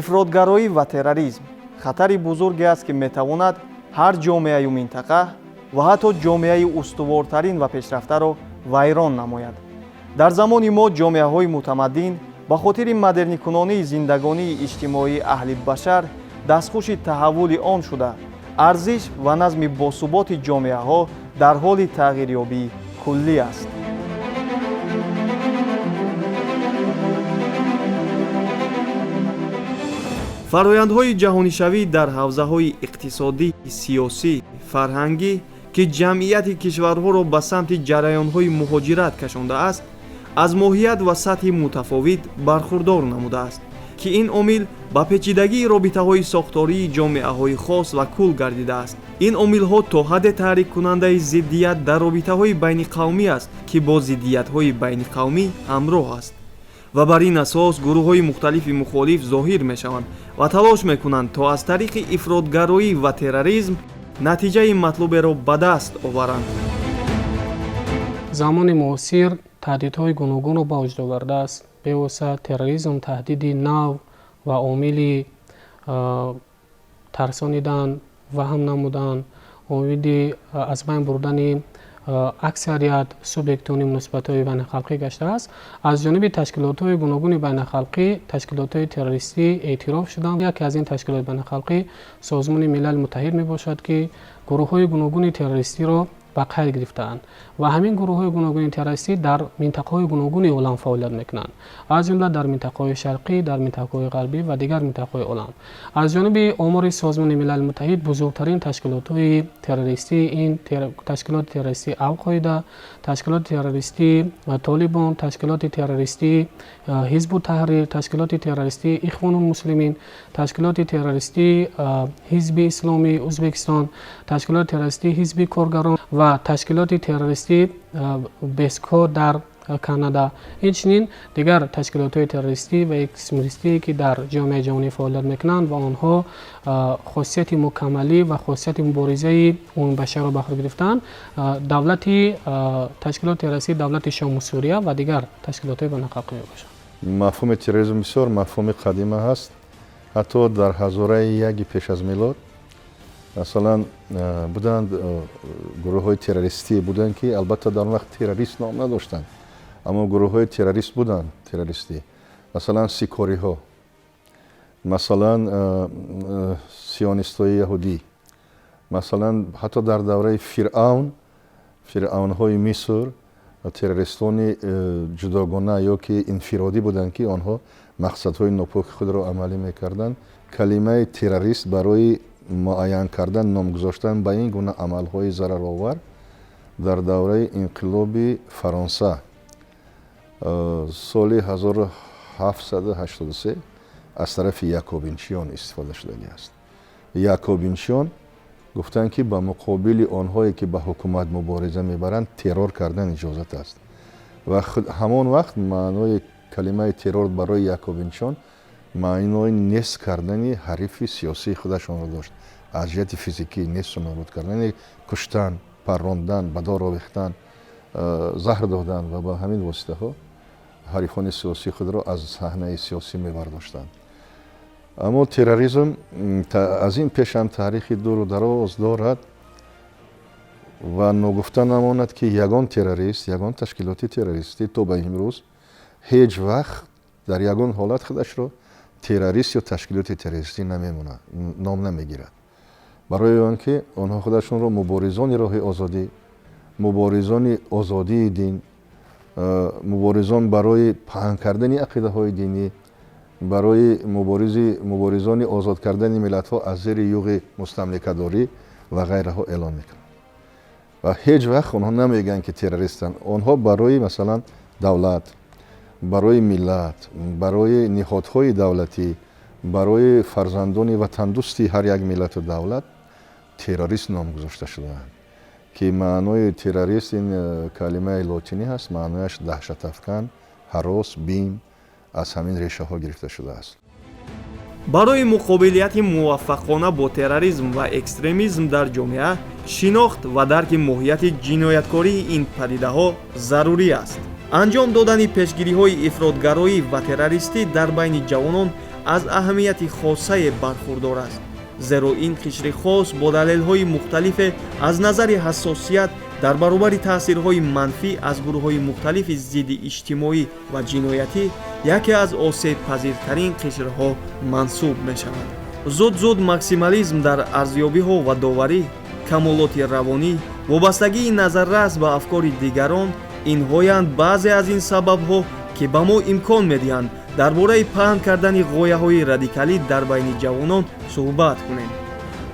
Ифротгароӣ ва терроризм хатари бузурге аст, ки метавонад ҳар ҷомеаю минтақа ва ҳатто ҷомеаи устувортарин ва пешрафтаро вайрон намояд. Дар замони мо ҷомеаҳои мутамаддин ба хотири модерникунонии зиндагонии иҷтимоии аҳли башар дастхуши таҳаввули он шуда, арзиш ва назми босуботи ҷомеаҳо дар ҳоли тағйирёбии куллӣ аст. Фарояндҳои ҷаҳонишавӣ дар ҳавзаҳои иқтисодӣ, сиёсӣ, фарҳангӣ, ки ҷамъияти кишварҳоро ба самти ҷараёнҳои муҳоҷират кашондааст, аз моҳият ва сатҳи мутафовит бархурдор намудааст, ки ин омил ба печидагии робитаҳои сохтории ҷомеаҳои хос ва кул гардидааст. Ин омилҳо то ҳадде таҳриккунандаи зиддият дар робитаҳои байниқавмӣ аст, ки бо зиддиятҳои байниқавмӣ ҳамроҳ аст ва бар ин асос гурӯҳҳои мухталифи мухолиф зоҳир мешаванд ва талош мекунанд, то аз тариқи ифротгароӣ ва терроризм натиҷаи матлуберо ба даст оваранд. Замони муосир таҳдидҳои гуногунро ба вуҷуд овардааст. Бевосита терроризм таҳдиди нав ва омили тарсонидан, ваҳм намудан, омили аз байн бурдани аксарият субъектони муносибатҳои байнихалқӣ гаштааст. Аз ҷониби ташкилотҳои гуногуни байнихалқӣ ташкилотҳои террористӣ эътироф шуданд. Яке аз ин ташкилоти байнихалқӣ Созмони Милали Муттаҳид мебошад, ки гурӯҳҳои гуногуни террористиро ба қайд гирифтаанд ва ҳамин гурӯҳҳои гуногуни террористӣ дар минтақаҳои гуногуни олам фаъолият мекунанд, аз ҷумла дар минтақаҳои шарқӣ, дар минтақаҳои ғарбӣ ва дигар минтақаҳои олам. Аз ҷониби омори Созмони Милали Муттаҳид бузургтарин ташкилотҳои террористӣ ин ташкилоти террористии Алқоида, ташкилоти террористии Толибон, ташкилоти террористии Ҳизбу Таҳрир, ташкилоти террористии Ихвонулмуслимин, ташкилоти террористии Ҳизби Исломии Ӯзбекистон, ташкилоти террористии Ҳизби Коргарон ва ташкилоти террористии Беско дар Канада, инчунин дигар ташкилотҳои террористӣ ва экстремистие, ки дар ҷомеаи ҷаҳонӣ фаъолият мекунанд ва онҳо хосияти мукаммалӣ ва хосияти муборизаи умумибашарро ба худ гирифтаанд, давлати ташкилоти террористии давлати Шому Сурия ва дигар ташкилотҳои байналхалқӣ мебошанд. Мафҳуми терроризм бисёр мафҳуми қадима ҳаст. Ҳатто дар ҳазораи яки пеш аз милод, масалан, буданд гурӯҳҳои террористӣ буданд, ки албатта дар он вақт террорист ном надоштанд, аммо гурӯҳҳои террорист буданд, террористӣ, масалан, сикориҳо, масалан, сионистҳои яҳудӣ, масалан, ҳатто дар давраи Фиръавн, фиръавнҳои Миср террористони ҷудогона ё ки инфиродӣ буданд, ки онҳо мақсадҳои нопоки худро амалӣ мекарданд. Калимаи террорист барои муайян кардан, ном гузоштан ба ин гуна амалҳои зараровар дар давраи инқилоби Фаронса соли 1783 аз тарафи якобинчиён истифода шудагӣ аст. Якобинчиён гуфтанд, ки ба муқобили онҳое, ки ба ҳукумат мубориза мебаранд, террор кардан иҷозат аст. Ва ҳамон вақт маънои калимаи террор барои якобинчиён маънои нест кардани ҳарифи сиёсии худашонро дошт, аз ҷиҳати физикӣ несту нобуд кардан, куштан, паррондан, ба дор овехтан, заҳр додан ва ба ҳамин воситаҳо ҳарифони сиёсии худро аз саҳнаи сиёсӣ мебардоштанд. Аммо терроризм аз ин пешам таърихи дуру дароз дорад ва ногуфта намонад, ки ягон террорист, ягон ташкилоти террористӣ то ба имрӯз ҳеҷ вақт дар ягон ҳолат худашро террорист ё ташкилоти террористӣ намемонад, ном намегирад, барои он ки онҳо худашонро муборизони роҳи озодӣ, муборизони озодии дин, муборизон барои паҳн кардани ақидаҳои динӣ, барои муборизони озод кардани миллатҳо аз зери юғи мустамликадорӣ ва ғайраҳо эълон мекунанд ва ҳеҷ вақт онҳо намегӯянд, ки террористанд. Онҳо барои, масалан, давлат, барои миллат, барои ниҳодҳои давлатӣ, барои фарзандони ватандӯсти ҳар як миллату давлат террорист ном гузошта шудаанд, ки маънои террорист ин калимаи лотинӣ ҳаст, маънояш даҳшатафкан, ҳарос, бим, аз ҳамин решаҳо гирифта шудааст. Барои муқобилияти муваффақона бо терроризм ва экстремизм дар ҷомеа шинохт ва дарки моҳияти ҷинояткории ин падидаҳо зарурӣ аст. Анҷом додани пешгириҳои ифротгароӣ ва террористӣ дар байни ҷавонон аз аҳамияти хосае бархурдор аст, зеро ин қишри хос бо далелҳои мухталифе аз назари ҳассосият дар баробари таъсирҳои манфӣ аз гурӯҳҳои мухталифи зидди иҷтимоӣ ва ҷиноятӣ яке аз осебпазиртарин қишрҳо мансуб мешавад. Зуд-зуд максимализм дар арзёбиҳо ва доварӣ, камолоти равонӣ, вобастагии назаррас ба афкори дигарон инҳоянд баъзе аз ин сабабҳо, ки ба мо имкон медиҳанд дар бораи паҳн кардани ғояҳои радикалӣ дар байни ҷавонон суҳбат кунем.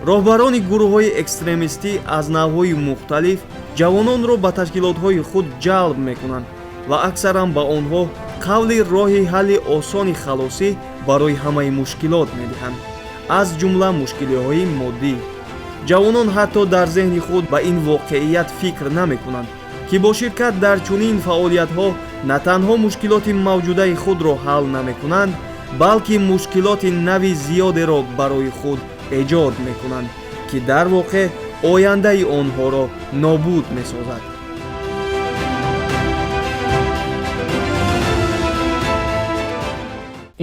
Роҳбарони гурӯҳҳои экстремистӣ аз навъҳои мухталиф ҷавононро ба ташкилотҳои худ ҷалб мекунанд ва аксаран ба онҳо қавли роҳи ҳалли осони халосӣ барои ҳамаи мушкилот медиҳанд, аз ҷумла мушкилиҳои моддӣ. Ҷавонон ҳатто дар зеҳни худ ба ин воқеият фикр намекунанд, ки бо ширкат дар чунин фаъолиятҳо на танҳо мушкилоти мавҷудаи худро ҳал намекунанд, балки мушкилоти нави зиёдеро барои худ эҷод мекунанд, ки дар воқеъ ояндаи онҳоро нобуд месозад.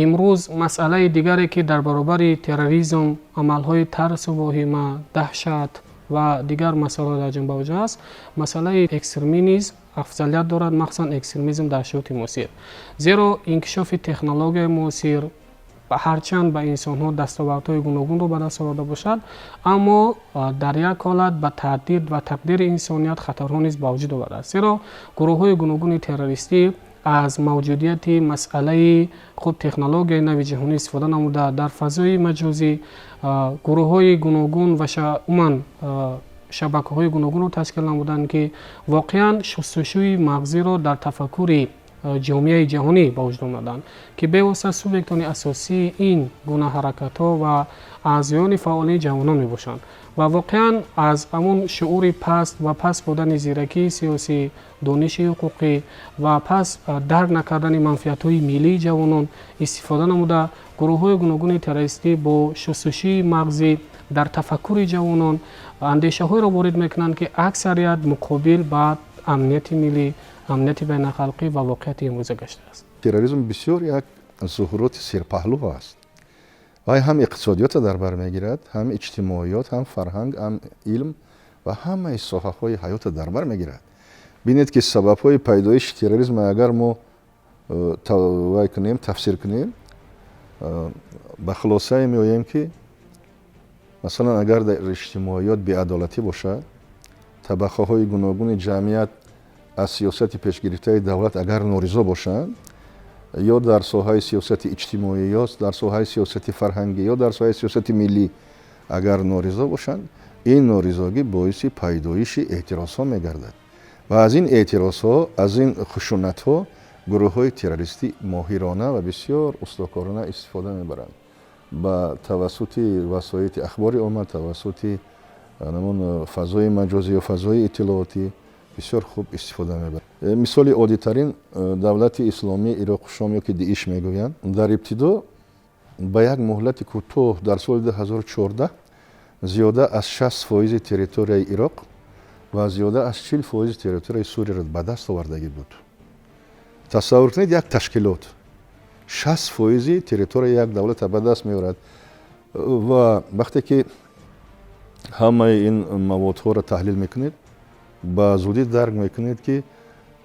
Имрӯз масъалаи дигаре, ки дар баробари терроризм, амалҳои тарсу воҳима, даҳшат ва дигар масъалаҳо дар ҷанба вуҷуд аст, масъалаи экстремизм афзалият дорад, махсусан экстремизм дар шароити муосир. Зеро инкишофи технологияи муосир ҳарчанд ба инсонҳо дастовардҳои гуногунро ба даст оварда бошад, аммо дар як ҳолат ба таҳдид ва тақдири инсоният хатарҳо низ ба вуҷуд овардааст. Зеро гурӯҳҳои гуногуни террористӣ аз мавҷудияти масъалаи хуб технологияи нави ҷаҳонӣ истифода намуда, дар фазои маҷозӣ гурӯҳҳои гуногун ва умуман шабакаҳои гуногунро ташкил намуданд, ки воқеан шустушӯи мағзиро дар тафаккури ҷомеаи ҷаҳонӣ ба вуҷуд омаданд, ки бевосита субъектони асосии ин гуна ҳаракатҳо ва аъзоёни фаъолини ҷавонон мебошанд ва воқеан аз ҳамун шуури паст ва паст будани зиракии сиёсӣ, дониши ҳуқуқӣ ва пас дарк накардани манфиатҳои миллии ҷавонон истифода намуда, гурӯҳҳои гуногуни террористӣ бо шустушӯи мағзӣ дар тафаккури ҷавонон андешаҳоеро ворид мекунанд, ки аксарият муқобил ба амнияти миллӣ, амнияти байналхалқӣ ва воқеияти имрӯза гаштааст. Терроризм бисёр як зуҳуроти серпаҳлӯ аст. Вай ҳам иқтисодиётро дар бар мегирад, ҳам иҷтимоиёт, ҳам фарҳанг, ҳам илм ва ҳамаи соҳаҳои ҳаётро дар бар мегирад. Бинед, ки сабабҳои пайдоиши терроризм агар мо вай кунем, тафсир кунем, ба хулосае меоем, ки масалан агар дар иҷтимоиёт беадолатӣ бошад, табақаҳои гуногуни ҷамъият аз сиёсати пешгирифтаи давлат агар норизо бошанд, ё дар соҳаи сиёсати иҷтимоӣ, ё дар соҳаи сиёсати фарҳангӣ, ё дар соҳаи сиёсати миллӣ агар норизо бошанд, ин норизогӣ боиси пайдоиши эътирозҳо мегардад ва аз ин эътирозҳо, аз ин хушунатҳо гурӯҳҳои террористӣ моҳирона ва бисёр устокорона истифода мебаранд. Ба тавассути васоити ахбори омма, тавассути ҳамон фазои маҷозӣ ё фазои иттилоотӣ бисёр хуб истифода мебаранд. Мисоли оддитарин давлати исломии Ироқу Шом ё ки ДИИШ мегӯянд, дар ибтидо ба як муҳлати кӯтоҳ дар соли 2014 зиёда аз 60% территорияи Ироқ ва зиёда аз 40% территорияи Сурияро ба даст овардагӣ буд. Тасаввур кунед, як ташкилот 60% территорияи як давлатро ба даст меорад. Ва вақте ки ҳамаи ин маводҳоро таҳлил мекунед, ба зудӣ дарк мекунед, ки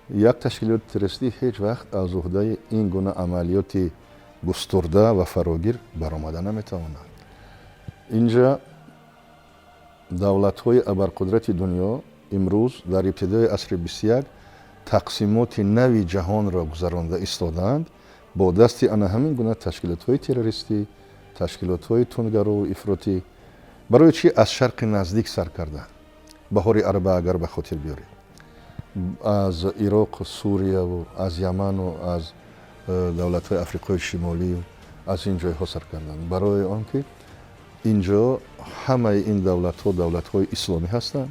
як ташкилоти террористӣ ҳеҷ вақт аз уҳдаи ин гуна амалиёти густурда ва фарогир баромада наметавонад. Инҷа давлатҳои абарқудрати дунё имрӯз дар ибтидои асри 21 тақсимоти нави ҷаҳонро гузаронда истодаанд бо дасти ана ҳамин гуна ташкилотҳои террористӣ, ташкилотҳои тундгарову ифротӣ. Барои чӣ аз Шарқи Наздик сар карданд? Баҳори араба агар ба хотир биёред, аз Ироқ, Сурияву аз Яману аз давлатҳои Африқои Шимолию аз ин ҷойҳо сар карданд, барои он ки инҷо ҳамаи ин давлатҳо давлатҳои исломӣ ҳастанд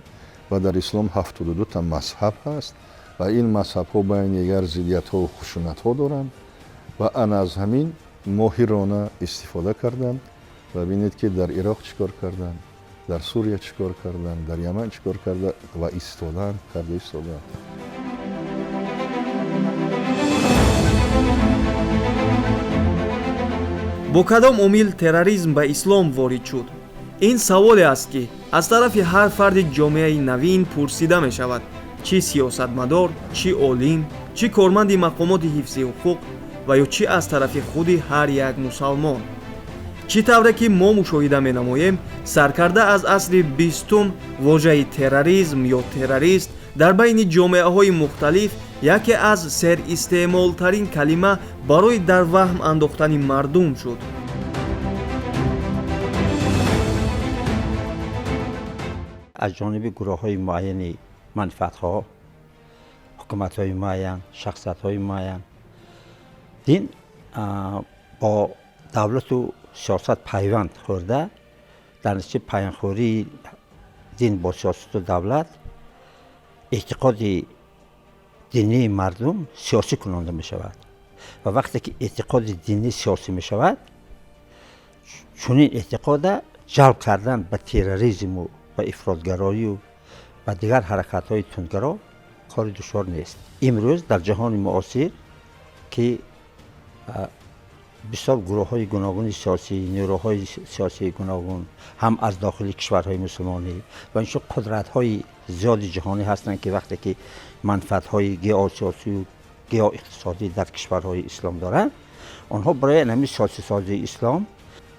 ва дар ислом 72 та мазҳаб ҳаст ва ин мазҳабҳо байни дигар зиддиятҳову хушунатҳо доранд ва ана аз ҳамин моҳирона истифода карданд. Ва бинед, ки дар Ироқ чӣ кор карданд, дар Сурия чӣ кор карданд, дар Яман чӣ кор карда ва истоданд, карда истоданд. Бо кадом омил терроризм ба ислом ворид шуд? Ин саволе аст, ки аз тарафи ҳар фарди ҷомеаи навин пурсида мешавад: чӣ сиёсатмадор, чӣ олим, чӣ корманди мақомоти ҳифзи ҳуқуқ ва ё чӣ аз тарафи худи ҳар як мусалмон. Чӣ тавре ки мо мушоҳида менамоем, саркарда аз асри 20-ум вожаи терроризм ё террорист дар байни ҷомеаҳои мухталиф яке аз серистеъмолтарин калима барои дар ваҳм андохтани мардум шуд. Аз ҷониби гурӯҳҳои муайяни манфиатҳо, ҳукуматҳои муайян, шахсиятҳои муайян дин бо давлату сиёсат пайванд хӯрда, дар натиҷаи пайвандхӯрии дин бо сиёсату давлат эътиқоди динии мардум сиёсӣ кунонда мешавад ва вақте ки эътиқоди динӣ сиёсӣ мешавад, чунин эътиқода ҷалб кардан ба терроризму ба ифротгароию ба дигар ҳаракатҳои тундгаро кори душвор нест. Имрӯз дар ҷаҳони муосир, ки бисёр гурӯҳҳои гуногуни сиёсӣ, нерӯҳои сиёсии гуногун ҳам аз дохили кишварҳои мусулмонӣ ва инчунин қудратҳои зиёди ҷаҳонӣ ҳастанд, ки вақте ки манфиатҳои геосиёсию геоиқтисодӣ дар кишварҳои ислом доранд, онҳо барои ҳамин сиёсисозии ислом,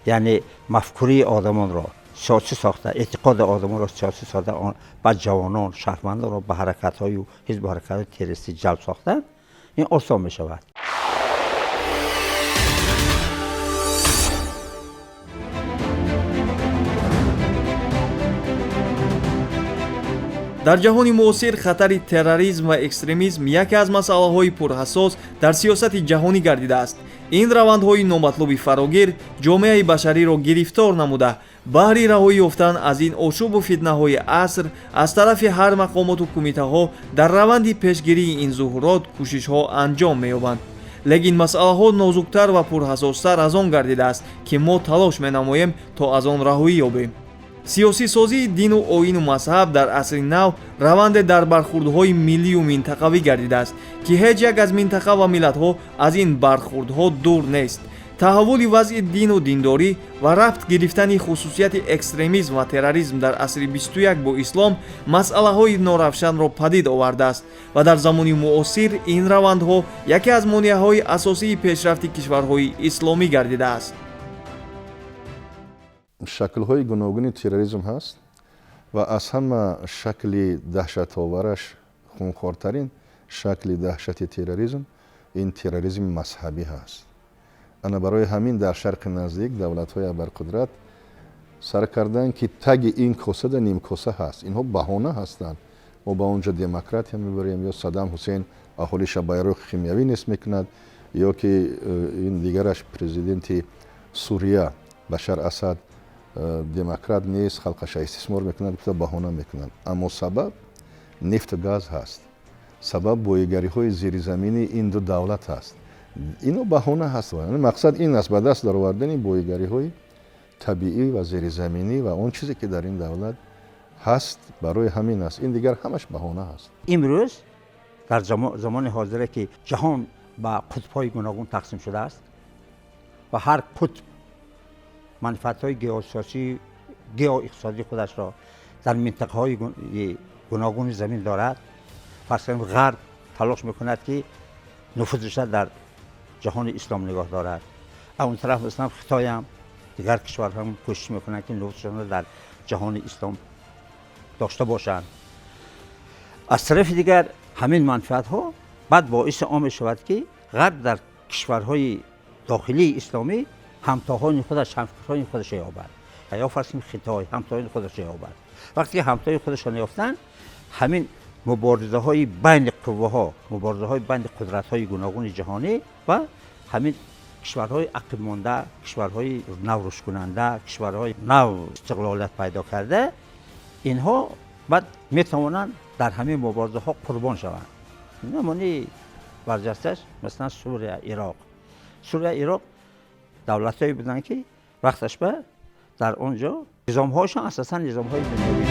яъне мафкурии одамонро сиёсӣ сохта, эътиқоди одамонро сиёсӣ сохта, баъд ҷавонон, шаҳрвандонро ба ҳаракатҳою ҳизбу ҳаракатҳои террористӣ ҷалб сохтан ин осон мешавад. Дар ҷаҳони муосир хатари терроризм ва экстремизм яке аз масъалаҳои пурҳассос дар сиёсати ҷаҳонӣ гардидааст. Ин равандҳои номатлуби фарогир ҷомеаи башариро гирифтор намуда, баҳри раҳоӣ ёфтан аз ин ошӯбу фитнаҳои аср аз тарафи ҳар мақомоту кумитаҳо дар раванди пешгирии ин зуҳурот кӯшишҳо анҷом меёбанд. Лекин масъалаҳо нозуктар ва пурҳассостар аз он гардидааст, ки мо талош менамоем, то аз он раҳоӣ ёбем. Сиёсисозии дину оину мазҳаб дар асри нав раванде дар бархурдҳои миллию минтақавӣ гардидааст, ки ҳеҷ як аз минтақа ва миллатҳо аз ин бархурдҳо дур нест. Таҳаввули вазъи дину диндорӣ ва рабт гирифтани хусусияти экстремизм ва терроризм дар асри 21 бо ислом масъалаҳои норавшанро падид овардааст ва дар замони муосир ин равандҳо яке аз монеаҳои асосии пешрафти кишварҳои исломӣ гардидааст. Шаклҳои гуногуни терроризм ҳаст ва аз ҳама шакли даҳшатовараш, хунхортарин шакли даҳшати терроризм ин терроризми мазҳабӣ ҳаст. Ана барои ҳамин дар Шарқи Наздик давлатҳои абарқудрат сар карданд, ки таги ин косада нимкоса ҳаст. Инҳо баҳона ҳастанд: мо ба он ҷо демократия мебарем, ё Саддам Ҳусейн аҳолиша байроқи химиявӣ нест мекунад, ё ки ин дигараш, президенти Сурия Башар Асад, демократ нест, халқаша истисмор мекунад, гуфта баҳона мекунанд. Аммо сабаб нефту газ ҳаст, сабаб боигариҳои зеризаминии ин ду давлат ҳаст. Ино баҳона ҳаст. Мақсад ин аст: ба даст даровардани боигариҳои табиӣ ва зеризаминӣ ва он чизе, ки дар ин давлат ҳаст. Барои ҳамин аст, ин дигар ҳамаш баҳона ҳаст. Имрӯз дар замони ҳозира, ки ҷаҳон ба қутбҳои гуногун тақсим шудааст ва ҳар қутб манфиатҳои геосиёсӣ, геоиқтисодии худашро дар минтақаҳои гуногуни замин дорад. Фарз кунем, Ғарб талош мекунад, ки нуфузаша дар ҷаҳони ислом нигоҳ дорад. А он тараф, масалан, Хитоям, дигар кишварҳам кӯшиш мекунанд, ки нуфузашонро дар ҷаҳони ислом дошта бошанд. Аз тарафи дигар, ҳамин манфиатҳо баъд боиси он мешавад, ки Ғарб дар кишварҳои дохилии исломӣ ҳамтоҳони худаш, ҳамфикрҳои худашро ёбад, ё фарз кунем, Хитой ҳамтоҳои худашро ёбад. Вақте ки ҳамтои худашро ёфтанд, ҳамин муборизаҳои байни қувваҳо, муборизаҳои байни қудратҳои гуногуни ҷаҳонӣ ва ҳамин кишварҳои ақибмонда, кишварҳои нав рушдкунанда, кишварҳои нав истиқлолият пайдо карда, инҳо баъд метавонанд дар ҳамин муборизаҳо қурбон шаванд. Намунаи барҷасташ, масалан, Сурия, Ироқ. Сурия, Ироқ давлатҳое буданд, ки вақташ ба дар он ҷо низомҳояшон асосан низомҳои дунявӣ.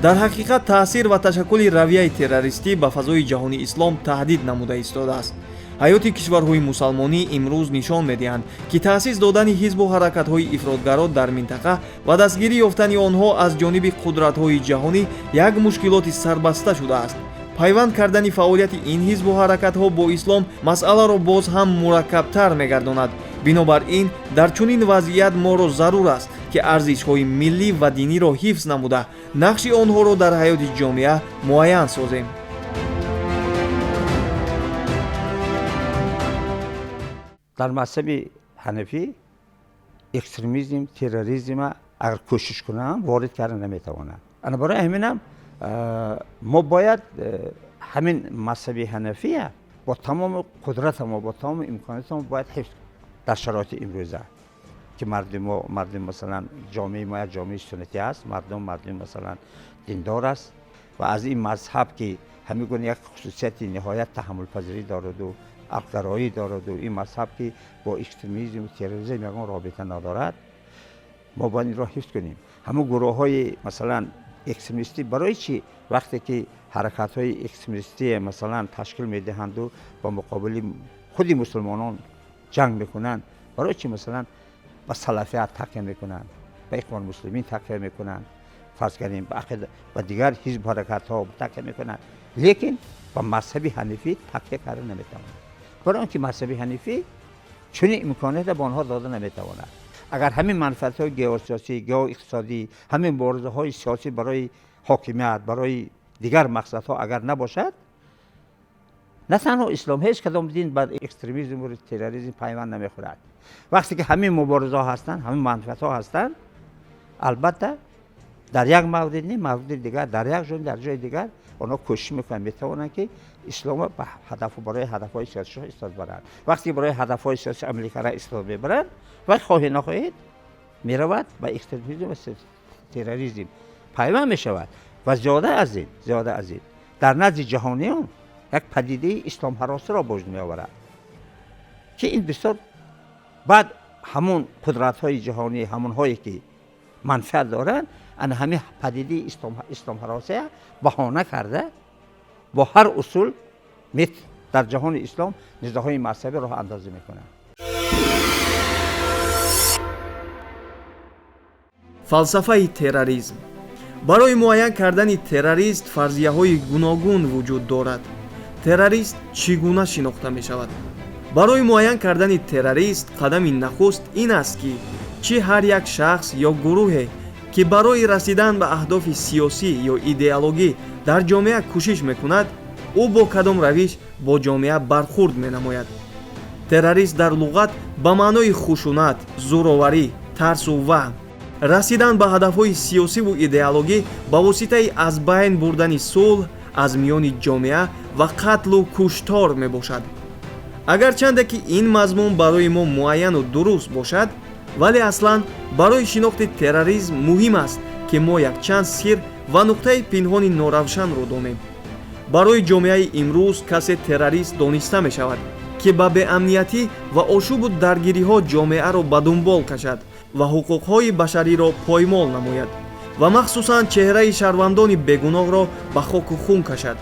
Дар ҳақиқат таъсир ва ташаккули равияи террористӣ ба фазои ҷаҳони ислом таҳдид намуда истодааст. Ҳаёти кишварҳои мусалмонӣ имрӯз нишон медиҳанд, ки таъсис додани ҳизбу ҳаракатҳои ифротгаро дар минтақа ва дастгирӣ ёфтани онҳо аз ҷониби қудратҳои ҷаҳонӣ як мушкилоти сарбаста шудааст. Пайванд кардани фаъолияти ин ҳизбу ҳаракатҳо бо ислом масъаларо боз ҳам мураккабтар мегардонад. Бинобар ин дар чунин вазъият моро зарур аст, ки арзишҳои миллӣ ва диниро ҳифз намуда, нақши онҳоро дар ҳаёти ҷомеа муайян созем. Дар мазҳаби ҳанафӣ экстремизм, терроризма агар кӯшиш кунам, ворид карда наметавонанд. Ана барои ҳаминам мо бояд ҳамин мазҳаби ҳанафия бо тамоми қудратамо, бо тамоми имкониятамо бояд ҳифз дар шароити имрӯза, ки мардуми мо, мардум масалан ҷомеаи мо як ҷомеаи суннатӣ аст, мардум масалан диндор аст ва аз ин мазҳаб, ки ҳамин гуна як хусусияти ниҳоят таҳаммулпазирӣ дораду ақлгароӣ дораду ин мазҳаб, ки бо экстремизму терроризм ягон робита надорад, мо бояд инро ҳифз кунем. Ҳамон гурӯҳҳои масалан экстремистӣ барои чӣ вақте ки ҳаракатҳои экстремистие масалан ташкил медиҳанду ба муқобили худи мусулмонон ҷанг мекунанд, барои чӣ масалан ба салафият такя мекунанд, ба Ихвон Муслимин такя мекунанд, фарз кардем, ба дигар ҳизб ҳаракатҳо такя мекунанд, лекин ба мазҳаби ҳанифӣ такя карда наметавонанд? Барои он ки мазҳаби ҳанифӣ чунин имкониятро ба онҳо дода наметавонад. Агар ҳамин манфиатҳои геосиёсӣ, геоиқтисодӣ, ҳамин муборизаҳои сиёсӣ барои ҳокимият, барои дигар мақсадҳо агар набошад, на танҳо ислом, ҳеҷ кадом дин бар экстремизму терроризм пайванд намехӯрад. Вақте ки ҳамин муборизаҳо ҳастанд, ҳамин манфиатҳо ҳастанд, албатта дар як маврид не, мавриди дигар, дар як ҷой, дар ҷои дигар онҳо кӯшиш мекунанд, метавонанд, ки исломро ба ҳадафу барои ҳадафҳои сиёсишон истифода баранд. Вақте ки барои ҳадафҳои сиёсӣ амалӣ карда истифода мебаранд, вай хоҳӣ нахоҳед меравад ба экстремизм ва терроризм пайванд мешавад. Ва зиёда аз ин дар назди ҷаҳониён як падидаи исломҳаросиро ба вуҷуд меоварад, ки ин бисёр баъд ҳамон қудратҳои ҷаҳонӣ, ҳамонҳое ки манфиат доранд, ана ҳамин падидаи исломҳаросия баҳона карда, бо ҳар усул дар ҷаҳони ислом низоъҳои мазҳабӣ роҳандозӣ мекунанд. Фалсафаи терроризм. Барои муайян кардани террорист фарзияҳои гуногун вуҷуд дорад. Террорист чӣ гуна шинохта мешавад? Барои муайян кардани террорист қадами нахуст ин аст, ки чӣ ҳар як шахс ё гурӯҳе, ки барои расидан ба аҳдофи сиёсӣ ё идеологӣ дар ҷомеа кӯшиш мекунад, ӯ бо кадом равиш бо ҷомеа бархурд менамояд. Террорист дар луғат ба маънои хушунат, зӯроварӣ, тарсу ваҳм, расидан ба ҳадафҳои сиёсиву идеологӣ ба воситаи аз байн бурдани сулҳ аз миёни ҷомеа ва қатлу куштор мебошад. Агарчанде ки ин мазмун барои мо муайяну дуруст бошад, вале аслан барои шинохти терроризм муҳим аст, ки мо якчанд сир ва нуқтаи пинҳони норавшанро донем. Барои ҷомеаи имрӯз касе террорист дониста мешавад, ки ба беамниятӣ ва ошӯбу даргириҳо ҷомеаро ба дунбол кашад ва ҳуқуқҳои башариро поймол намояд ва махсусан чеҳраи шаҳрвандони бегуноҳро ба хоку хун кашад.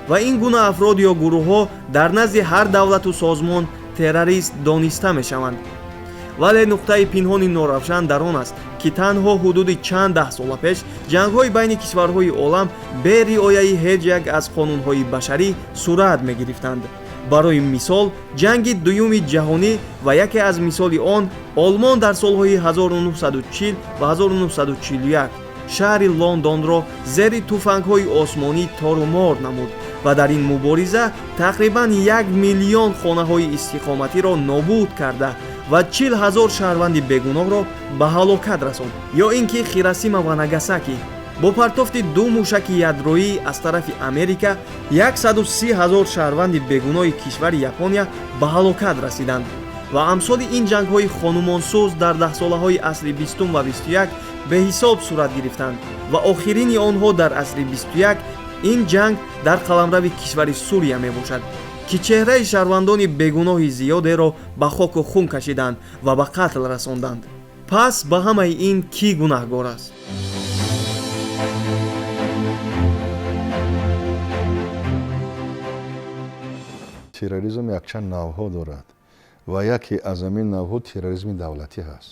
Ва ин гуна афрод ё гурӯҳҳо дар назди ҳар давлату созмон террорист дониста мешаванд. Вале нуқтаи пинҳони норавшан дар он аст, ки танҳо ҳудуди чанд даҳсола пеш ҷангҳои байни кишварҳои олам бе риояи ҳеҷ як аз қонунҳои башарӣ сурат мегирифтанд. Барои мисол, ҷанги дуюми ҷаҳонӣ ва яке аз мисоли он Олмон дар солҳои 1940 ва 1941 шаҳри Лондонро зери туфангҳои осмонӣ торумор намуд ва дар ин мубориза тақрибан 1 миллион хонаҳои истиқоматиро нобуд карда ва 40 000 шаҳрванди бегуноҳро ба ҳалокат расонд. Ё ин ки Хиросима ва Нагасаки бо партофти ду мушаки ядроӣ аз тарафи Америка 130 000 шаҳрванди бегуноҳи кишвари Япония ба ҳалокат расиданд. Ва амсоли ин ҷангҳои хонумонсӯз дар даҳсолаҳои асри бистум ва 21 беҳисоб сурат гирифтанд ва охирини онҳо дар асри 21 ин ҷанг дар қаламрави кишвари Сурия мебошад, ки чеҳраи шаҳрвандони бегуноҳи зиёдеро ба хоку хун кашиданд ва ба қатл расонданд. Пас ба ҳамаи ин кӣ гунаҳгор аст? Терроризм якчанд навъҳо дорад ва яке аз ҳамин навъҳо терроризми давлатӣ ҳаст.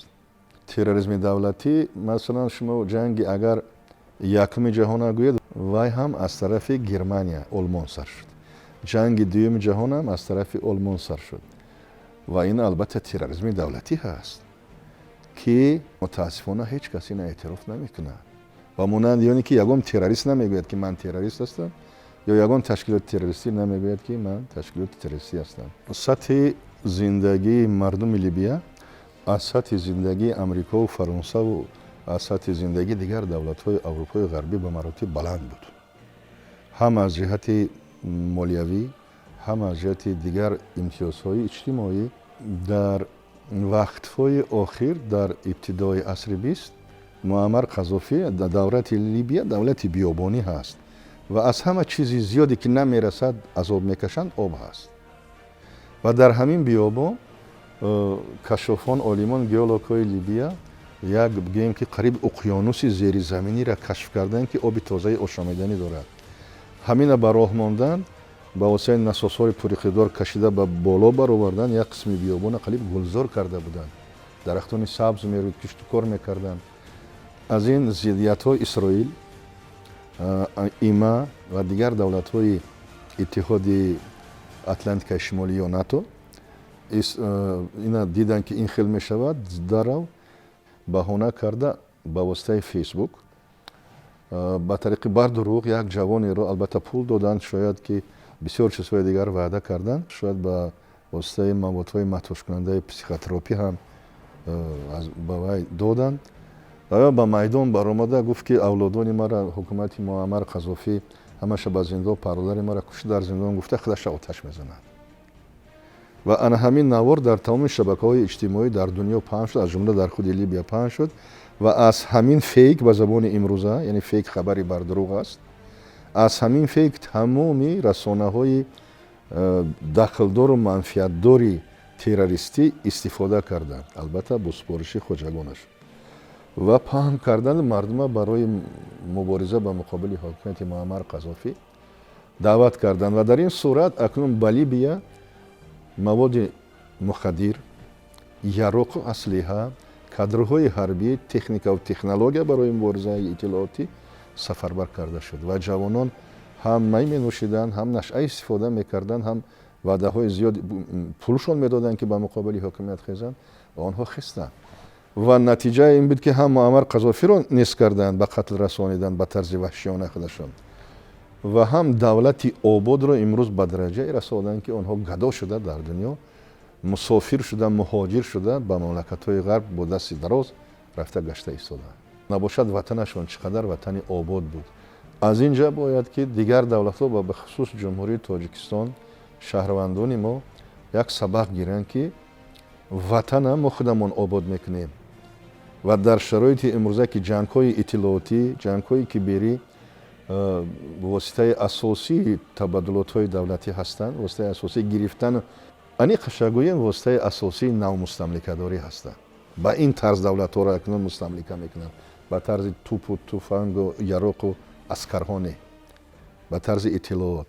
Терроризми давлатӣ, масалан, шумо ҷанги агар якуми ҷаҳона гӯед, вай ҳам аз тарафи Германия, Олмон сар шуд. Ҷанги дуюми ҷаҳонам аз тарафи Олмон сар шуд. Ва ин албатта терроризми давлатӣ ҳаст, ки мутаассифона ҳеҷ кас ина эътироф намекунад. Ва монанди оне ки ягон террорист намегӯяд, ки ман террорист ҳастам, ё ягон ташкилоти террористӣ намегӯяд, ки ман ташкилоти террористӣ ҳастам. Сатҳи зиндагии мардуми Либия аз сатҳи зиндагии Амрикову Фаронсаву аз сатҳи зиндагии дигар давлатҳои Аврупои Ғарбӣ ба маротиб баланд буд, ҳам аз ҷиҳати молиявӣ, ҳам аз ҷиҳати дигар имтиёзҳои иҷтимоӣ. Дар вақтҳои охир, дар ибтидои асри 20, Муаммар Қазофӣ, давлати Либия давлати биёбонӣ ҳаст ва аз ҳама чизи зиёде ки намерасад, азоб мекашанд, об ҳаст. Ва дар ҳамин биёбон кашофон, олимон, геологҳои Либия як гӯем ки қариб уқёнуси зеризаминиро кашф карданд, ки оби тозаи ошомиданӣ дорад. Ҳамина ба роҳ монданд, ба воситаи насосҳои пуриқидор кашида ба боло бароварданд. Як қисми биёбона қариб гулзор карда буданд, дарахтони сабз мерӯд, киштукор мекарданд. Аз ин зиддиятҳо Исроил, ИМА ва дигар давлатҳои Иттиҳоди Атлантикаи Шимолӣ ё НАТО ина диданд, ки ин хел мешавад, дарав баҳона карда ба воситаи Фейсбук ба тариқи бардурӯғ як ҷавонеро, албатта, пул доданд, шояд ки бисёр чизҳои дигар ваъда карданд, шояд ба воситаи маводҳои маҳтушкунандаи психотропӣ ҳам ба вай доданд. Ва ба майдон баромада гуфт, ки авлодони мара ҳукумати Муаммар Қазофӣ ҳамаша ба зиндон, пародари мара кушт, дар зиндон, гуфта худаша оташ мезанад. Ва ана ҳамин навор дар тамоми шабакаҳои иҷтимоӣ дар дунё паҳн шуд, аз ҷумла дар худи Либия паҳн шуд. Ва аз ҳамин фейк, ба забони имрӯза, яъне фейк хабари бардурӯғ аст, аз ҳамин фейк тамоми расонаҳои дахлдору манфиатдори террористӣ истифода карданд, албатта бо супориши хоҷагонаш, ва паҳн кардани мардума барои мубориза ба муқобили ҳокимияти Муаммар Қазофӣ даъват карданд. Ва дар ин сурат акнун ба Либия маводи мухаддир, яроқу аслиҳа, кадрҳои ҳарбӣ, техникаву технология барои муборизаи иттилоотӣ сафарбар карда шуд. Ва ҷавонон ҳам май менӯшиданд, ҳам нашъа истифода мекарданд, ҳам ваъдаҳои зиёд пулшон медоданд, ки ба муқобили ҳокимият хезанд, ва онҳо хестанд. Ва натиҷаи ин буд, ки ҳам Муаммар Қазофиро нест карданд, ба қатл расониданд ба тарзи ваҳшиёна худашон, ва ҳам давлати ободро имрӯз ба дараҷае расонданд, ки онҳо гадо шуда, дар дунё мусофир шуда, муҳоҷир шуда, ба мамлакатҳои ғарб бо дасти дароз рафта гашта истоданд. Набошад, ватанашон чӣ қадар ватани обод буд. Аз ин ҷа бояд ки дигар давлатҳо ва бахусус Ҷумҳурии Тоҷикистон, шаҳрвандони мо як сабақ гиранд, ки ватана мо худамон обод мекунем. Ва дар шароити имрӯза, ки ҷангҳои иттилоотӣ, ҷангҳои киберӣ воситаи асосии табаддулотҳои давлатӣ ҳастанд, воситаи асосии гирифтан, аниқаша гӯем, воситаи асосии навмустамликадорӣ ҳастанд. Ба ин тарз давлатҳоро акнун мустамлика мекунанд: ба тарзи тӯпу туфангу яроқу аскарҳо не, ба тарзи иттилоот.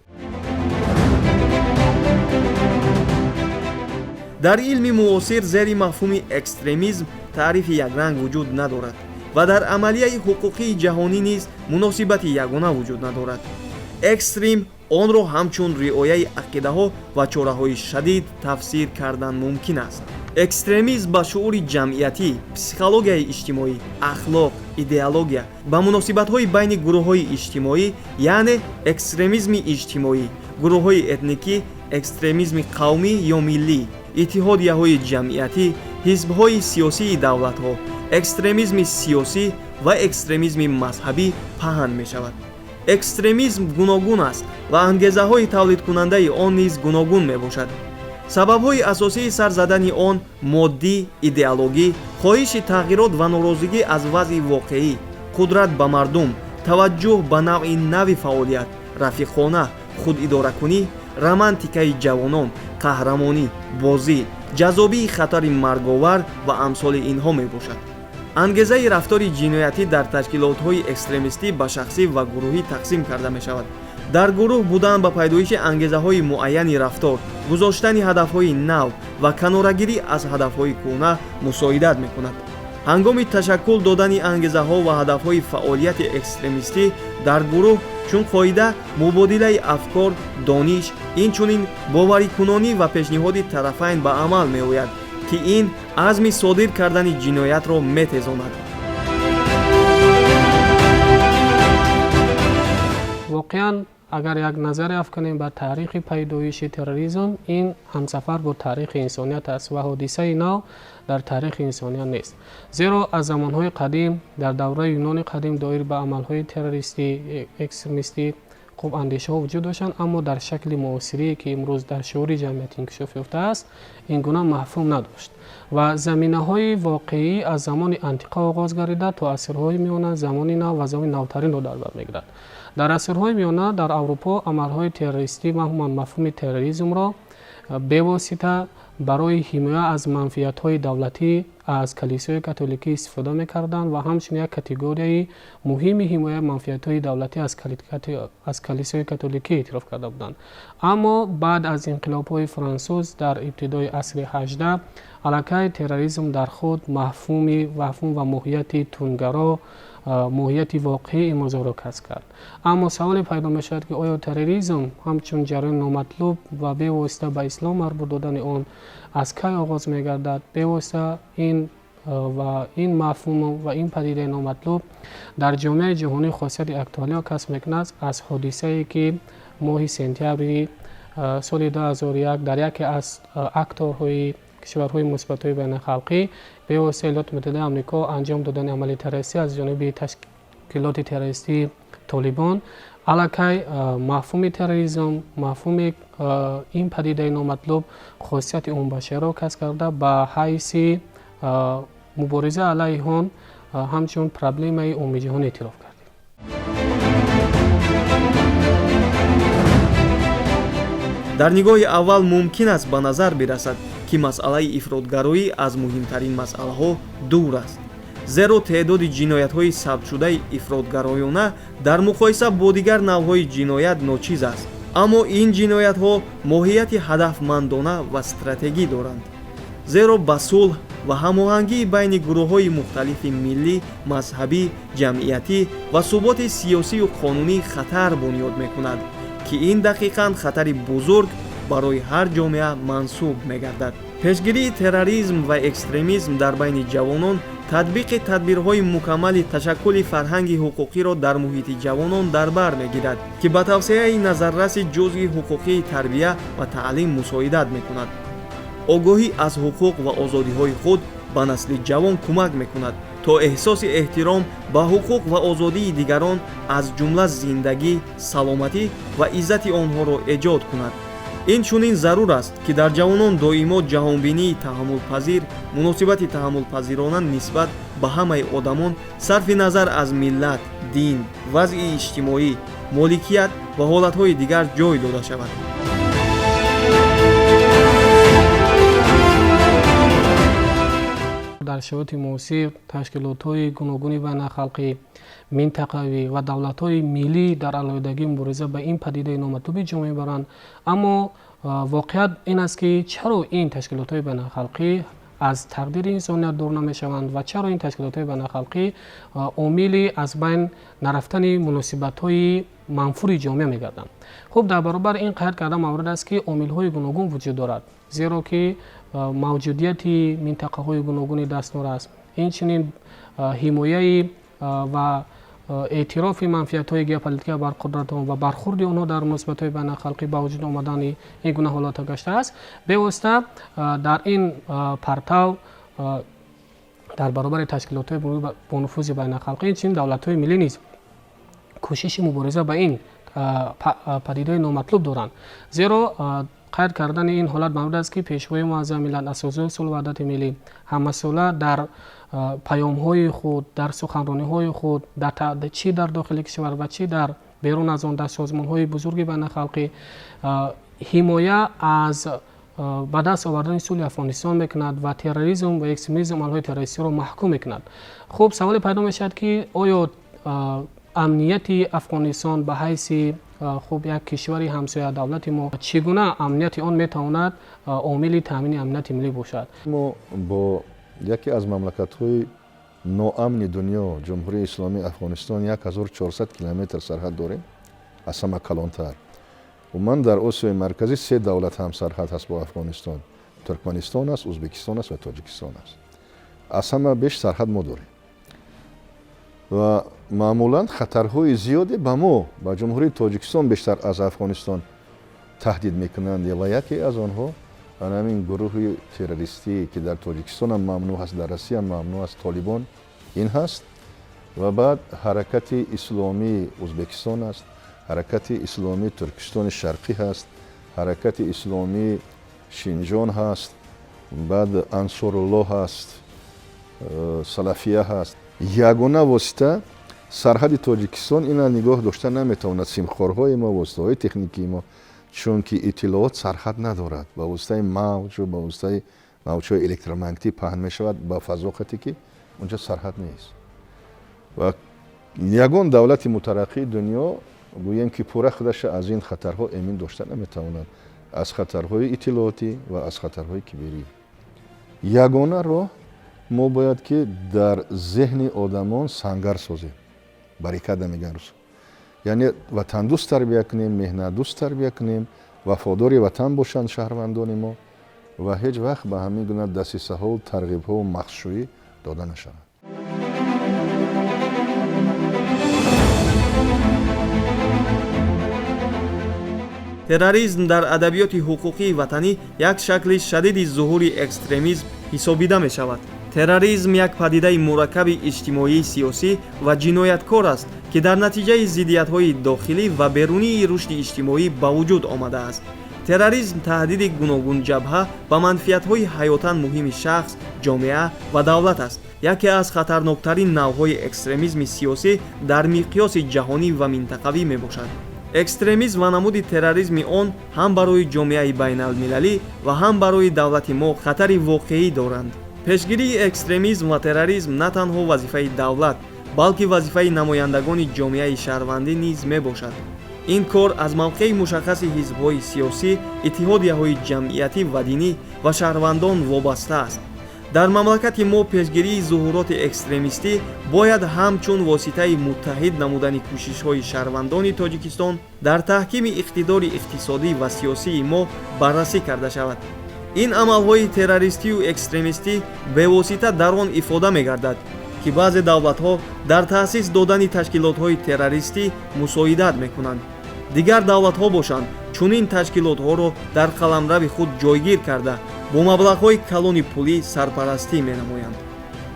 Дар илми муосир зери мафҳуми экстремизм таърифи якранг вуҷуд надорад ва дар амалияи ҳуқуқии ҷаҳонӣ низ муносибати ягона вуҷуд надорад. Экстрим онро ҳамчун риояи ақидаҳо ва чораҳои шадид тафсир кардан мумкин аст. Экстремизм ба шуури ҷамъиятӣ, психологияи иҷтимоӣ, ахлоқ, идеология, ба муносибатҳои байни гурӯҳҳои иҷтимоӣ, яъне экстремизми иҷтимоӣ, гурӯҳҳои этникӣ, экстремизми қавмӣ ё миллӣ, иттиҳодияҳои ҷамъиятӣ, ҳизбҳои сиёсии давлатҳо, экстремизми сиёсӣ ва экстремизми мазҳабӣ паҳн мешавад. Экстремизм гуногун аст ва ангезаҳои тавлидкунандаи он низ гуногун мебошад. Сабабҳои асосии сар задани он моддӣ, идеологӣ, хоҳиши тағйирот ва норозигӣ аз вазъи воқеӣ, қудрат ба мардум, таваҷҷӯҳ ба навъи нави фаъолият, рафиқона, худидоракунӣ, романтикаи ҷавонон, қаҳрамонӣ, бозӣ, ҷаззобии хатари марговар ва амсоли инҳо мебошад. Ангезаи рафтори ҷиноятӣ дар ташкилотҳои экстремистӣ ба шахсӣ ва гурӯҳӣ тақсим карда мешавад. Дар гурӯҳ будан ба пайдоиши ангезаҳои муайяни рафтор, гузоштани ҳадафҳои нав ва канорагирӣ аз ҳадафҳои кӯҳна мусоидат мекунад. Ҳангоми ташаккул додани ангезаҳо ва ҳадафҳои фаъолияти экстремистӣ дар гурӯҳ чун қоида мубодилаи афкор, дониш, инчунин боварикунонӣ ва пешниҳоди тарафайн ба амал меояд, ки ин азми содир кардани ҷиноятро метезонад. Воқеан, агар як назаре афканем ба таърихи пайдоиши терроризм, ин ҳамсафар бо таърихи инсоният аст ва ҳодисаи нав дар таърихи инсоният нест. Зеро аз замонҳои қадим, дар давраи Юнони қадим, доир ба амалҳои террористӣ, экстремистӣ хуб андешаҳо вуҷуд доштанд, аммо дар шакли муосирие, ки имрӯз дар шуури ҷамъият инкишоф ёфтааст, ин гуна мафҳум надошт ва заминаҳои воқеӣ аз замони антиқа оғоз гардида то асрҳои миёна, замони нав ва замони навтаринро дар бар мегирад. Дар асрҳои миёна дар Аврупо амалҳои террористӣ, маҳуман мафҳуми терроризмро бевосита барои ҳимоя аз манфиатҳои давлатӣ аз калисои католикӣ истифода мекарданд ва ҳамчунин як категорияи муҳими ҳимояи манфиатҳои давлатӣ аз калисои католикӣ эътироф карда буданд. Аммо баъд аз инқилобҳои франсуз дар ибтидои асри 18 аллакай терроризм дар худ мафҳум ва моҳияти тундгаро, моҳияти воқеии имрӯзаро касб кард. Аммо саволе пайдо мешавад, ки оё терроризм ҳамчун ҷараёни номатлуб ва бевосита ба ислом марбут додани он аз кай оғоз мегардад? Бевосита ин ва ин мафҳум ва ин падидаи номатлуб дар ҷомеаи ҷаҳонӣ хосияти актуалиро касб мекунад аз ҳодисае, ки моҳи сентябри соли 2001 дар яке аз акторҳои кишварҳои муносибатҳои байналхалқӣ, бевосита Иёлоти Муттаҳидаи Амрико, анҷом додани амали террористӣ аз ҷониби ташкилоти террористии Толибон, аллакай мафҳуми терроризм, мафҳуми ин падидаи номатлуб хосияти умумбашариро касб карда, ба ҳайси мубориза алайҳи он ҳамчун проблемаи умумиҷаҳонӣ эътироф кард. Дар нигоҳи аввал мумкин аст ба назар бирасад, ки масъалаи ифротгароӣ аз муҳимтарин масъалаҳо дур аст, зеро теъдоди ҷиноятҳои сабтшудаи ифротгароёна дар муқоиса бо дигар навъҳои ҷиноят ночиз аст. Аммо ин ҷиноятҳо моҳияти ҳадафмандона ва стратегӣ доранд, зеро ба сулҳ ва ҳамоҳангии байни гурӯҳҳои мухталифи миллӣ, мазҳабӣ, ҷамъиятӣ ва суботи сиёсию қонунӣ хатар бунёд мекунад, ки ин дақиқан хатари бузург барои ҳар ҷомеа мансуб мегардад. Пешгирии терроризм ва экстремизм дар байни ҷавонон татбиқи тадбирҳои мукаммали ташаккули фарҳанги ҳуқуқиро дар муҳити ҷавонон дар бар мегирад, ки ба тавсеаи назарраси ҷузъи ҳуқуқии тарбия ва таълим мусоидат мекунад. Огоҳӣ аз ҳуқуқ ва озодиҳои худ ба насли ҷавон кӯмак мекунад, то эҳсоси эҳтиром ба ҳуқуқ ва озодии дигарон, аз ҷумла зиндагӣ, саломатӣ ва иззати онҳоро эҷод кунад. Инчунин зарур аст, ки дар ҷавонон доимо ҷаҳонбинии таҳаммулпазир, муносибати таҳаммулпазирона нисбат ба ҳамаи одамон сарфи назар аз миллат, дин, вазъи иҷтимоӣ, моликият ва ҳолатҳои дигар ҷой дода шавад. Дар шароити муосир ташкилотҳои гуногуни байналхалқӣ, минтақавӣ ва давлатҳои миллӣ дар алоҳидагӣ мубориза ба ин падидаи номатлуби ҷомеа мебаранд. Аммо воқеият ин аст, ки чаро ин ташкилотҳои байналхалқӣ аз тақдири инсоният дур намешаванд ва чаро ин ташкилотҳои байналхалқӣ омили аз байн нарафтани муносибатҳои манфури ҷомеа мегарданд? Хуб, дар баробари ин қайд карда маврид аст, ки омилҳои гуногун вуҷуд дорад, зеро ки мавҷудияти минтақаҳои гуногуни дастнор аст, инчунин ҳимояи ва эътирофи манфиатҳои геополитикӣ бар қудратҳо ва бархурди онҳо дар муносибатҳои байналхалқӣ ба вуҷуд омадани ин гуна ҳолатҳо гаштааст. Бевосита дар ин партав дар баробари ташкилотҳои бонуфузи байналхалқӣ, инчунин давлатҳои миллӣ низ кӯшиши мубориза ба ин падидаи номатлуб доранд. Зеро қайд кардани ин ҳолат маврид аст, ки Пешвои муаззами миллат, Асосгузори сулҳу ваҳдати миллӣ, ҳамасола дар паёмҳои худ, дар суханрониҳои худ, чӣ дар дохили кишвар ва чӣ дар берун аз он, дар созмонҳои бузурги байналхалқӣ, ҳимоя аз ба даст овардани сулҳи Афғонистон мекунад ва терроризм ва экстремизм, амалҳои террористиро маҳкум мекунад. Хуб, саволе пайдо мешавад, ки оё Амнияти Афғонистон ба ҳайси хуб як кишвари ҳамсоя давлати мо, чӣ гуна амнияти он метавонад омили таъмини амнияти миллӣ бошад? Мо бо яке аз мамлакатҳои ноамни дунё, Ҷумҳурии Исломии Афғонистон, 1400 километр сарҳад дорем, аз ҳама калонтар. Умуман дар Осиёи Марказӣ се давлат ҳамсарҳад ҳаст бо Афғонистон: Туркманистон аст, Ӯзбекистон аст ва Тоҷикистон аст. Аз ҳама беш сарҳад мо дорем ва маъмулан хатарҳои зиёде ба мо, ба Ҷумҳурии Тоҷикистон, бештар аз Афғонистон таҳдид мекунанд ва яке аз онҳо ҳамин гурӯҳи террористӣ, ки дар Тоҷикистонам мамнӯъ ҳаст, дар Россиям мамнӯъ аст, Толибон ин ҳаст ва баъд Ҳаракати Исломии Ӯзбекистон аст, Ҳаракати Исломии Туркистони Шарқӣ ҳаст, Ҳаракати Исломии Шинҷон ҳаст, баъд Ансоруллоҳ ҳаст, Салафия ҳаст. Ягона восита сарҳади Тоҷикистон ина нигоҳ дошта наметавонад, симхорҳои мо, воситаҳои техникии мо, чунки иттилоот сарҳад надорад, ба воситаи мавҷу ба воситаи мавҷҳои электромагнитӣ паҳн мешавад ба фазоқате, ки унҷа сарҳад нест. Ва ягон давлати мутараққии дунё, гӯем ки пурра худаша аз ин хатарҳо эмин дошта наметавонад, аз хатарҳои иттилоотӣ ва аз хатарҳои киберӣ. Ягона роҳ, мо бояд ки дар зеҳни одамон сангар созем, баррикада мегӯян русо, яъне ватандӯст тарбия кунем, меҳнатдӯст тарбия кунем, вафодори ватан бошанд шаҳрвандони мо ва ҳеҷ вақт ба ҳамин гуна дасисаҳову тарғибҳову махшӯӣ дода нашаванд. Терроризм дар адабиёти ҳуқуқии ватанӣ як шакли шадиди зуҳури экстремизм ҳисобида мешавад. Терроризм як падидаи мураккаби иҷтимоӣ, сиёсӣ ва ҷинояткор аст, ки дар натиҷаи зиддиятҳои дохилӣ ва берунии рушди иҷтимоӣ ба вуҷуд омадааст. Терроризм таҳдиди гуногунҷабҳа ба манфиатҳои ҳаётан муҳими шахс, ҷомеа ва давлат аст. Яке аз хатарноктарин навъҳои экстремизми сиёсӣ дар миқёси ҷаҳонӣ ва минтақавӣ мебошад. Экстремизм ва намуди терроризми он ҳам барои ҷомеаи байналмилалӣ ва ҳам барои давлати мо хатари воқеӣ доранд. Пешгирии экстремизм ва терроризм на танҳо вазифаи давлат, балки вазифаи намояндагони ҷомеаи шаҳрвандӣ низ мебошад. Ин кор аз мавқеи мушаххаси ҳизбҳои сиёсӣ, иттиҳодияҳои ҷамъиятӣ ва динӣ ва шаҳрвандон вобаста аст. Дар мамлакати мо пешгирии зуҳуроти экстремистӣ бояд ҳамчун воситаи муттаҳид намудани кӯшишҳои шаҳрвандони Тоҷикистон дар таҳкими иқтидори иқтисодӣ ва сиёсии мо баррасӣ карда шавад. Ин амалҳои террористию экстремистӣ бевосита дар он ифода мегардад, ки баъзе давлатҳо дар таъсис додани ташкилотҳои террористӣ мусоидат мекунанд, дигар давлатҳо бошанд, чунин ташкилотҳоро дар қаламрави худ ҷойгир карда, бо маблағҳои калони пулӣ сарпарастӣ менамоянд.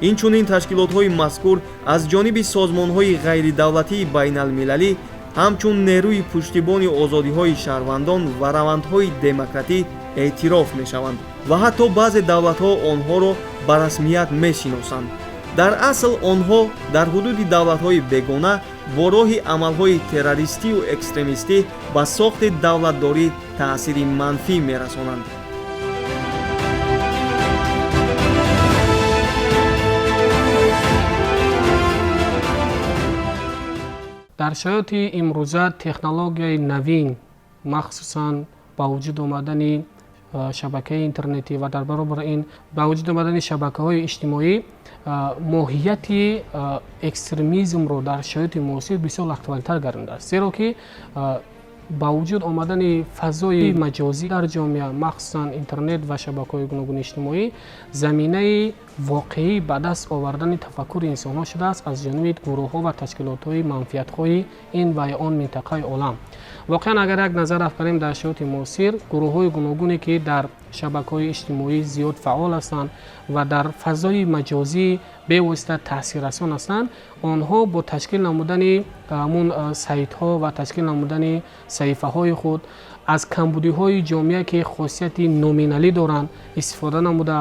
Инчунин ташкилотҳои мазкур аз ҷониби созмонҳои ғайридавлатии байналмилалӣ ҳамчун нерӯи пуштибони озодиҳои шаҳрвандон ва равандҳои демократӣ эътироф мешаванд ва ҳатто баъзе давлатҳо онҳоро ба расмият мешиносанд. Дар асл онҳо дар ҳудуди давлатҳои бегона бо роҳи амалҳои террористию экстремистӣ ба сохти давлатдорӣ таъсири манфӣ мерасонанд. Дар шароити имрӯза технологияи навин, махсусан ба вуҷуд омадани шабакаи интернетӣ ва дар баробари ин ба вуҷуд омадани шабакаҳои иҷтимоӣ, моҳияти экстремизмро дар шароити муосир бисёр актуалтар гардидааст, зеро ки ба вуҷуд омадани фазои маҷозӣ дар ҷомеа, махсусан интернет ва шабакаҳои гуногуни иҷтимоӣ, заминаи воқеӣ ба даст овардани тафаккури инсонҳо шудааст аз ҷониби гурӯҳҳо ва ташкилотҳои манфиатҳои ин ва ё он минтақаи олам. Воқеан, агар як назар афканем, дар шароити муосир гурӯҳҳои гуногуне, ки дар шабакаҳои иҷтимоӣ зиёд фаъол ҳастанд ва дар фазои маҷозӣ бевосита таъсиррасон ҳастанд, онҳо бо ташкил намудани ҳамун сайтҳо ва ташкил намудани саҳифаҳои худ аз камбудиҳои ҷомеа, ки хосияти номиналӣ доранд, истифода намуда,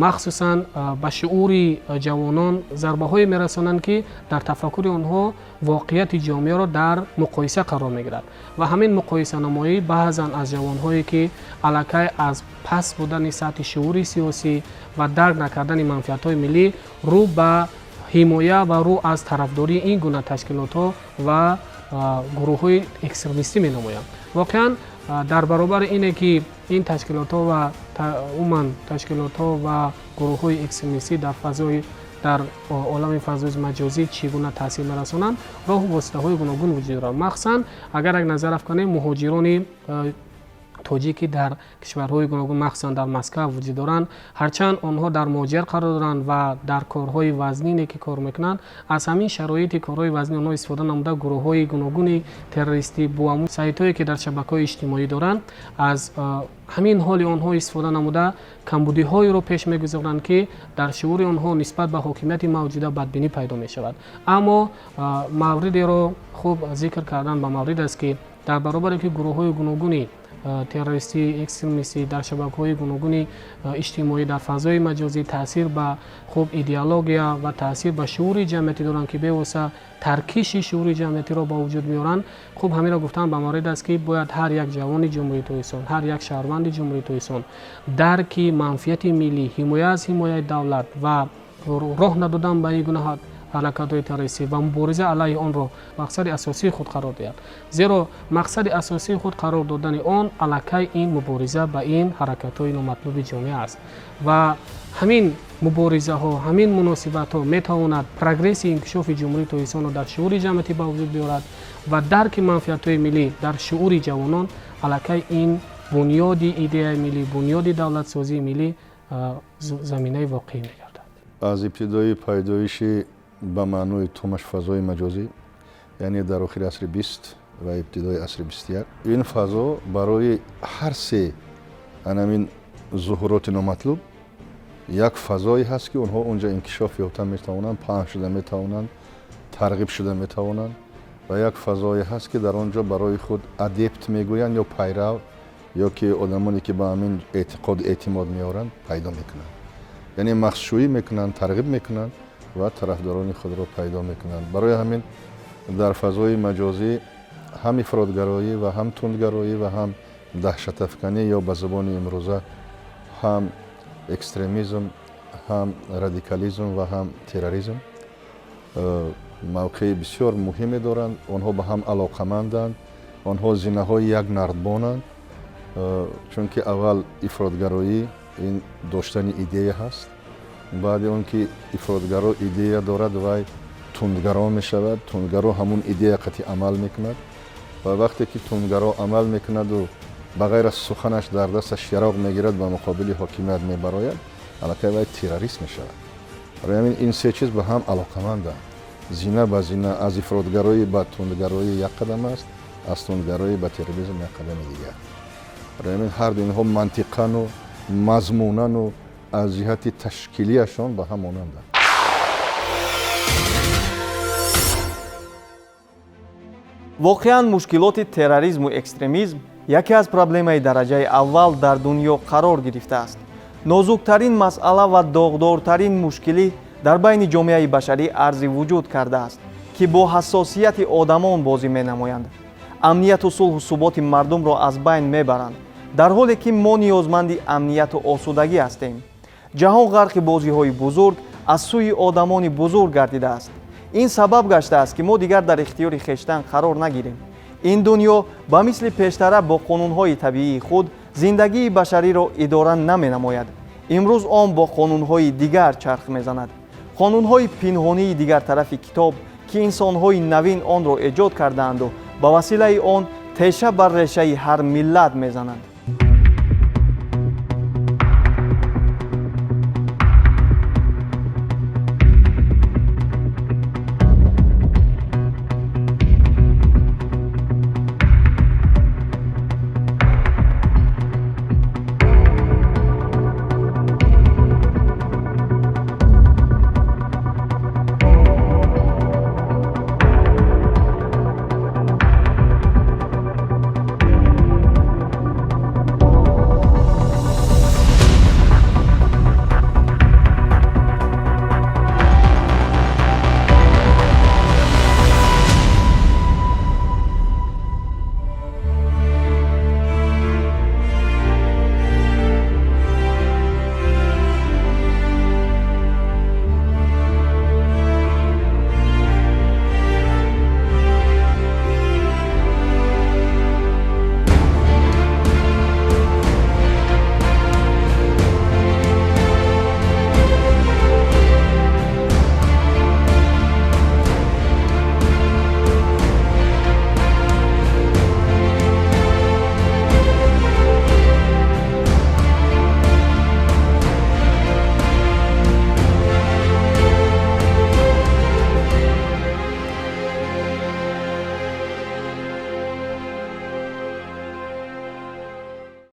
махсусан ба шуури ҷавонон зарбаҳое мерасонанд, ки дар тафаккури онҳо воқеияти ҷомеаро дар муқоиса қарор мегирад. Ва ҳамин муқоисанамоӣ баъзан аз ҷавонҳое, ки аллакай аз паст будани сатҳи шуури сиёсӣ ва дарк накардани манфиатҳои миллӣ рӯ ба ҳимоя ва рӯ аз тарафдории ин гуна ташкилотҳо ва гурӯҳҳои экстремистӣ менамоянд. Воқеан, дар баробари ине ки ин ташкилотҳо ва умуман ташкилотҳо ва гурӯҳҳои экстремистӣ дар фазои дар олами фазои маҷозӣ чӣ гуна таъсир мерасонанд, роҳу воситаҳои гуногун вуҷуд доранд. Махсусан, агар як назар афканем, муҳоҷирони тоҷикӣ дар кишварҳои гуногун, махсусан дар Москва вуҷуд доранд, ҳарчанд онҳо дар муҳоҷират қарор доранд ва дар корҳои вазнине ки кор мекунанд, аз ҳамин шароити корҳои вазнӣ онҳо истифода намуда, гурӯҳҳои гуногуни террористӣ бо ҳамун сайтҳое ки дар шабакаҳои иҷтимоӣ доранд, аз ҳамин ҳоли онҳо истифода намуда, камбудиҳоеро пеш мегузоранд, ки дар шуури онҳо нисбат ба ҳокимияти мавҷуда бадбинӣ пайдо мешавад. Аммо мавридеро хуб зикр кардан ба маврид аст, ки дар баробаре ки гурӯҳҳои гуногуни террористӣ, экстремистӣ дар шабакаҳои гуногуни иҷтимоӣ, дар фазои маҷозӣ таъсир ба хуб идеология ва таъсир ба шуури ҷамъиятӣ доранд, ки бевосита таркиши шуури ҷамъиятиро ба вуҷуд меоранд. Хуб, ҳаминро гуфтан ба маврид аст, ки бояд ҳар як ҷавони Ҷумҳурии Тоҷикистон, ҳар як шаҳрванди Ҷумҳурии Тоҷикистон дарки манфиати миллӣ, ҳимоя аз ҳимояи давлат ва роҳ надодан ба ин гуна ҳаракатҳои террористӣ ва мубориза алайҳи онро мақсади асосии худ қарор диҳад, зеро мақсади асосии худ қарор додани он аллакай ин мубориза ба ин ҳаракатҳои номатлуби ҷомеа аст. Ва ҳамин муборизаҳо, ҳамин муносибатҳо метавонад прогресси инкишофи Ҷумҳурии Тоҷикистонро дар шуури ҷамъиятӣ ба вуҷуд биёрад ва дарки манфиатҳои миллӣ дар шуури ҷавонон аллакай ин бунёди идеяи миллӣ, бунёди давлатсозии миллӣ заминаи воқеӣ мегардад. Аз ибтидои пайдоиши ба маънои томаш фазои маҷозӣ, яъне дар охири асри 20 ва ибтидои асри 21, ин фазо барои ҳар се анамин зуҳуроти номатлуб як фазое ҳаст, ки онҳо онҷа инкишоф ёфта метавонанд, паҳн шуда метавонанд, тарғиб шуда метавонанд, ва як фазое ҳаст, ки дар он ҷо барои худ адепт мегӯянд ё пайрав, ё ки одамоне ки ба ҳамин эътиқоду эътимод меоранд, пайдо мекунанд, яъне махшӯӣ мекунанд, тарғиб мекунанд ва тарафдорони худро пайдо мекунанд. Барои ҳамин дар фазои маҷозӣ ҳам ифротгароӣ ва ҳам тундгароӣ ва ҳам даҳшатафканӣ, ё ба забони имрӯза ҳам экстремизм, ҳам радикализм ва ҳам терроризм мавқеи бисёр муҳиме доранд. Онҳо ба ҳам алоқаманданд, онҳо зинаҳои як нардбонанд, чунки аввал ифротгароӣ ин доштани идея ҳаст. Баъди он ки ифротгаро идея дорад, вай тундгаро мешавад, тундгаро ҳамун идея қатъи амал мекунад ва вақте ки тундгаро амал мекунаду ба ғайр аз суханаш дар дасташ яроқ мегирад, ба муқобили ҳокимият мебарояд, аллакай вай террорист мешавад. Барои ҳамин ин се чиз ба ҳам алоқаманданд, зина ба зина: аз ифротгароӣ ба тундгароӣ як қадам аст, аз тундгароӣ ба терроризм як қадами дигар. Барои ҳамин ҳарду инҳо мантиқану мазмунану аз ҷиҳати ташкилияшон ба ҳам монанданд. Воқеан, мушкилоти терроризму экстремизм яке аз проблемаи дараҷаи аввал дар дунё қарор гирифтааст. Нозуктарин масъала ва доғдортарин мушкилӣ дар байни ҷомеаи башарӣ арзи вуҷуд кардааст, ки бо ҳассосияти одамон бозӣ менамоянд, амнияту сулҳу суботи мардумро аз байн мебаранд, дар ҳоле ки мо ниёзманди амнияту осудагӣ ҳастем. Ҷаҳон ғарқи бозиҳои бузург аз сӯи одамони бузург гардидааст. Ин сабаб гаштааст, ки мо дигар дар ихтиёри хештан қарор нагирем. Ин дунё ба мисли пештара бо қонунҳои табиии худ зиндагии башариро идора наменамояд. Имрӯз он бо қонунҳои дигар чарх мезанад, қонунҳои пинҳонии дигар тарафи китоб, ки инсонҳои навин онро эҷод кардаанду ба василаи он теша бар решаи ҳар миллат мезананд.